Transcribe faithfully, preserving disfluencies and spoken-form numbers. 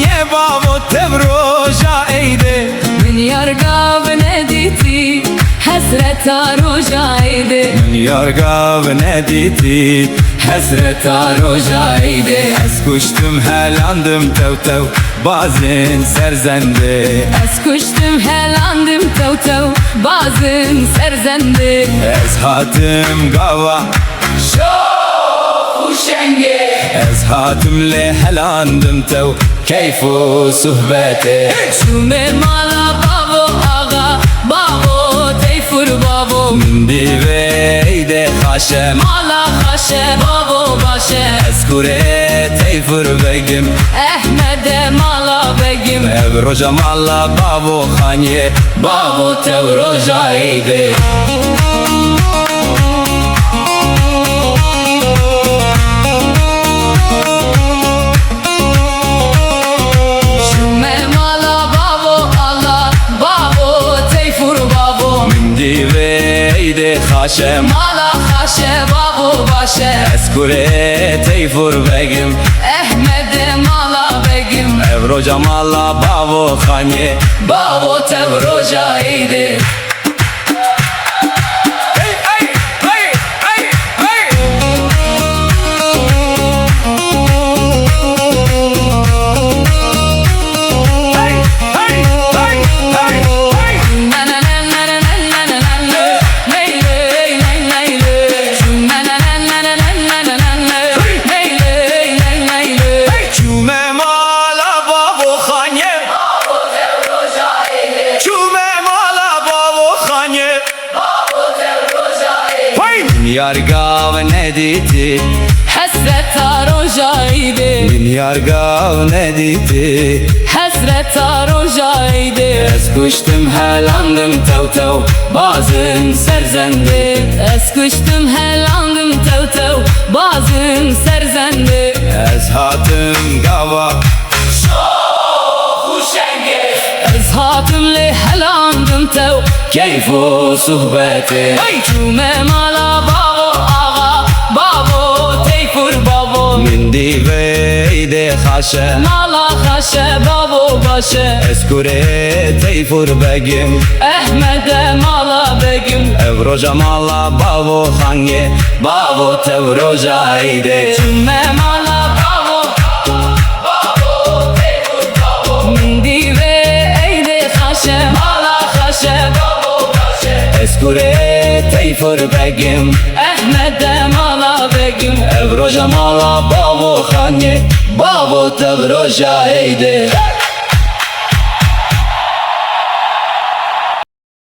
Yê bavo tev roja eydê. Min yar gav nedîtî hesreta roja eydê. Min yar gav nedîtî hesreta roja eydê. Ez kuştim helandim tew tew bazin serzendê. Ez kuştim helandim tew tew bazin serzendê. Ez hatim gava şox û şengê. Ez hatim lê helandim tew keyf û suhbetê. Çûme mala bavo axa, bavo teyfur bavo. Min dî vê eydê xaşe. Mala xaşe, bavo baş e. Ez kurê teyfur begim. Ehmede mala begim. Ev roja mala bavo xanyê. Bavo tev roja eydê. Çûme mala bavo ala, bavo teyfur bavo. Min dî vê eydê xaşe. Mala xaşe, bavo baş e. Ez kurê teyfur begim. Ehmede mala begim. Ev roja mala bavo xanyê. Bavo tev roja eydê. Çûme mala bavo xanyê. Çûme mala bavo xanyê. Hey! Min yar gav nedîtî. Hesreta roja eydê. Min yar gav nedîtî. Hesreta roja eydê. Ez kuştim helandim tew tew bazin serzendê. Ez kuştim helandim tew tew bazin serzendê. Ez hatim gava şox û şengê. Ez hatim lê helandim tew keyf û suhbetê. Hey! Çûme mala bavo axa, bavo teyfur bavo. Min dî vê eydê xaşe. Mala xaşe, bavo baş e. Ez kurê teyfur begim. Ehmede mala begim. Ev roja mala bavo xanyê. Bavo tev roja eydê. Çûme mala bavo. Min dî vê eydê xaşe. Mala xaşe, bavo baş e. Ez kurê teyfur begim. Ehmede mala begim. Ev roja mala bavo xanyê. Bavo tev roja eydê.